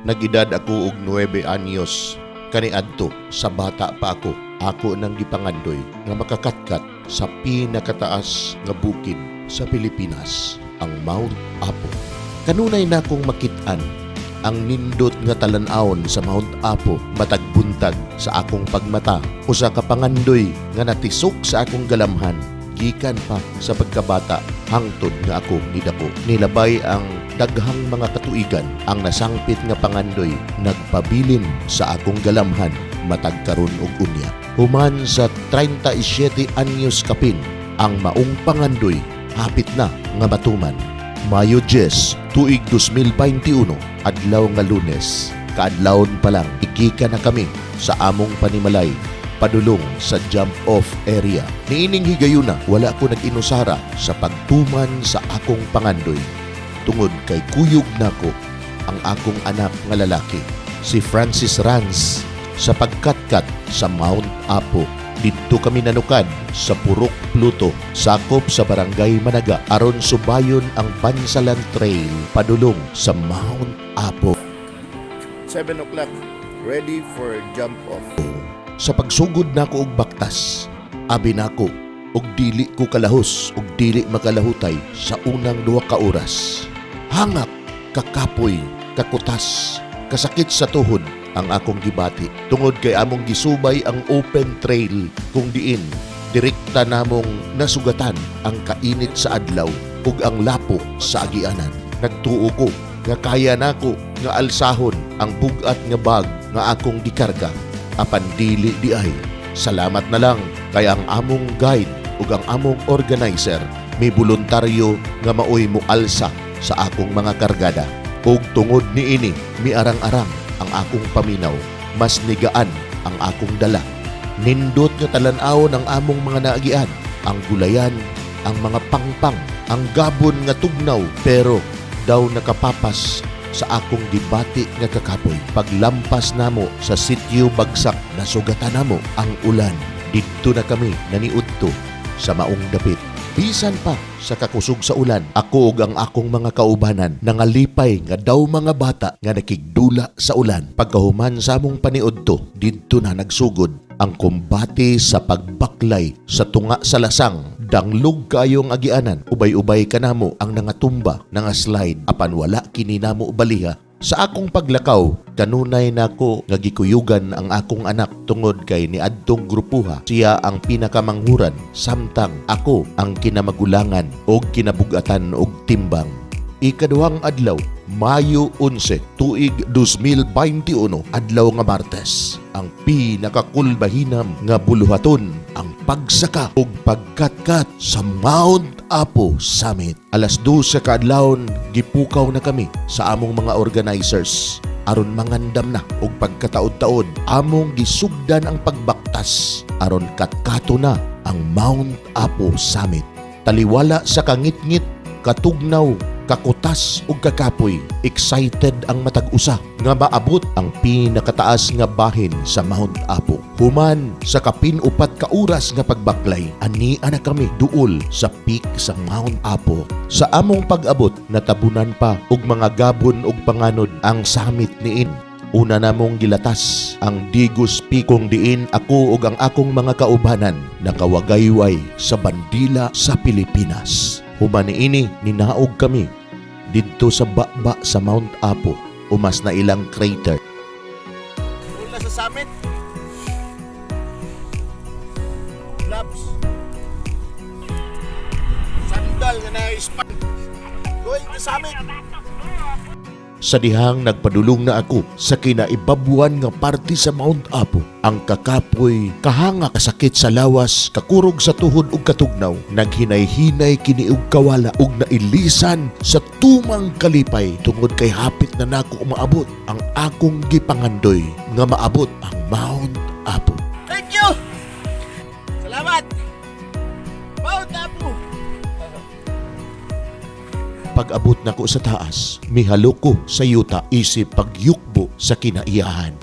Nag-edad ako og 9 anyos kaniadto. Sa bata pa ako, ako nang gipangandoy nga makakatkat sa pinakataas nga bukid sa Pilipinas, ang Mount Apo. Kanunay na akong makit-an ang nindot nga talan-awon sa Mount Apo matag buntag sa akong pagmata. Usa ka pangandoy nga natisok sa akong galamhan gikan pa sa pagkabata hangtod nga ako nidako. Nilabay ang daghang mga katuigan, ang nasangpit nga pangandoy nagpabilin sa akong galamhan matag karon ug unya. Human sa 37 anyos kapin, ang maong pangandoy hapit na nga matuman. Mayo 10, tuig 2021, adlaw nga Lunes. Kaadlawon pa lang, igika na kami sa among panimalay padulong sa jump off area. Niining higayuna, wala ko nag-inusara sa pagtuman sa akong pangandoy. Tungod kay kuyog nako ang akong anak nga lalaki, si Francis Rans, sa pagkatkat sa Mount Apo. Didto kami nanukad sa Purok Pluto, sakop sa Barangay Managa, aron subayon ang Bansalan Trail padulong sa Mount Apo. 7 o'clock, ready for jump off. Sa pagsugod nako og baktas, abi nako og dili ko kalahos og dili makalahutay sa unang 2 ka oras. Hangak, kakapoy, kakutas, kasakit sa tuhod ang akong gibati. Tungod kay among gisubay ang open trail kung diin direkta namong nasugatan ang kainit sa adlaw ug ang lapo sa agianan. Nagtuo ko nga kaya nako nga alsahon ang bugat nga bag nga akong gikarga, apan dili diay. Salamat na lang kay ang among guide ug ang among organizer may voluntaryo nga maoy moalsa sa akong mga kargada. Ug tungod niini, miarang-arang ang akong paminaw, mas nigaan ang akong dala. Nindot nga talan-awon ang among mga naagian, ang gulayan, ang mga pangpang, ang gabon nga tugnaw, pero daw nakapapas sa akong gibati nga kakapoy. Paglampas namo sa sitio Bagsak, nasugatan namo ang ulan. Didto na kami naniudto sa maong dapit. Bisan pa sa kakusog sa ulan, ako ug ang akong mga kaubanan nangalipay nga daw mga bata nga nakigdula sa ulan. Pagkahuman sa among paniudto, didto na nagsugod ang kumbate sa pagbaklay sa tunga sa lasang. Danglog kaayong agianan, ubay-ubay kanamo ang nangatumba, nga slide, apan wala kini namo baliha. Sa akong paglakaw, kanunay nako nga gikuyugan ang akong anak tungod kay niadtong grupuha siya ang pinakamanghuran samtang ako ang kinamagulangan og kinabugatan og timbang. Ikaduhang adlaw, Mayo 11, tuig 2021, adlaw nga Martes. Ang pinakakulbahinam nga buluhaton, ang pagsaka ug pagkatkat sa Mount Apo Summit. Alas 2 sa kaadlawon, gipukaw na kami sa among mga organizers aron mangandam na og pagkataod-taod among gisugdan ang pagbaktas aron katkato na ang Mount Apo Summit. Taliwala sa kangitngit, katugnaw, kakutas ug kakapoy, excited ang matag usa nga maabot ang pinakataas nga bahin sa Mount Apo. Human sa kapin 4 ka oras nga pagbaklay, ani na kami duol sa peak sa Mount Apo. Sa among pag-abot, natabunan pa og mga gabon ug panganod ang summit niin. Una namong gilatas ang Digos Peak kung diin ako ug ang akong mga kaubanan nakawagayway sa bandila sa Pilipinas. Human niini, ninaog kami didto sa baba sa Mount Apo o mas na ilang crater. Una sa summit. Gloves. Sandal nga na-span. Going to summit. Sa dihang nagpadulong na ako sa kinaibabuan nga parte sa Mount Apo, ang kakapoy, kahanga, kasakit sa lawas, kakurog sa tuhod ug katugnaw, naghinay-hinay kini og kawala ug nailisan sa tumang kalipay tungod kay hapit na nako maabot ang akong gipangandoy nga maabot ang Mount Apo. Thank you! Salamat! Mount Apo! Pag-abot nako sa taas, mihalo ko sa yuta isip pagyukbo sa kinaiyahan.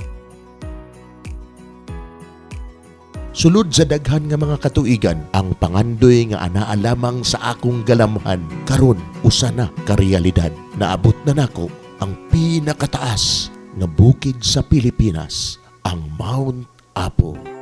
Sulod sa daghan nga mga katuigan, ang pangandoy nga anaa lamang sa akong galamhan, karon usa na ka realidad. Naabot na nako ang pinakataas nga bukid sa Pilipinas, ang Mount Apo.